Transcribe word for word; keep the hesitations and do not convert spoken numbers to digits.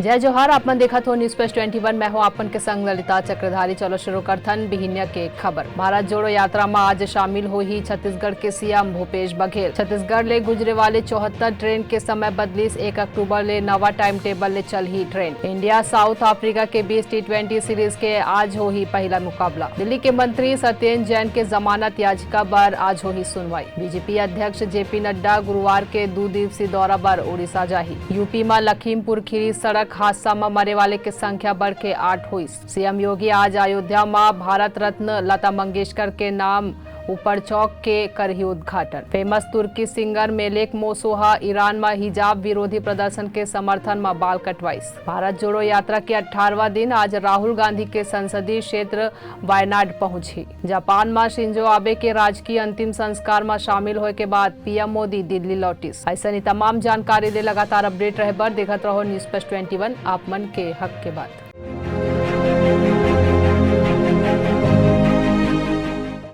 जय जोहार, आप मन देखत हो News Flash twenty one, मैं हूं आप मन के संग ललिता चक्रधारी। चलो शुरू करथन बिहिनिया के खबर। भारत जोड़ो यात्रा म आज शामिल होही छत्तीसगढ़ के सीएम भूपेश बघेल। छत्तीसगढ़ ले गुजरे वाले चौहत्तर ट्रेन के समय बदलिस, एक अक्टूबर ले नवा टाइम टेबल ले चलही ट्रेन। इंडिया साउथ अफ्रीका के बीच टी ट्वेंटी सीरीज के आज होही पहला मुकाबला। दिल्ली के मंत्री सत्येंद्र जैन के जमानत याचिका बर आज होही सुनवाई। बीजेपी अध्यक्ष जेपी नड्डा गुरुवार के दू दिवसीय दौरा बर उड़ीसा जाही। यूपी म लखीमपुर खीरी सड़क हादसा म मरे वाले के संख्या बढ़ के आठ होइस। सीएम योगी आज अयोध्या म भारत रत्न लता मंगेशकर के नाम ऊपर चौक के करही उद्घाटन। फेमस तुर्की सिंगर मेलेक मोसो ह ईरान म हिजाब विरोधी प्रदर्शन के समर्थन म बाल कटवाइस। भारत जोड़ो यात्रा के अठारहवां दिन आज राहुल गांधी के संसदीय क्षेत्र वायनाड पहुंचही। जापान म शिंजो आबे के राजकीय अंतिम संस्कार म शामिल होए के बाद पीएम मोदी दिल्ली लौटिस। अइसन ही तमाम जानकारी ले लगातार अपडेट रहे बर देखत रहो News Flash twenty one, आप मन के हक के बात।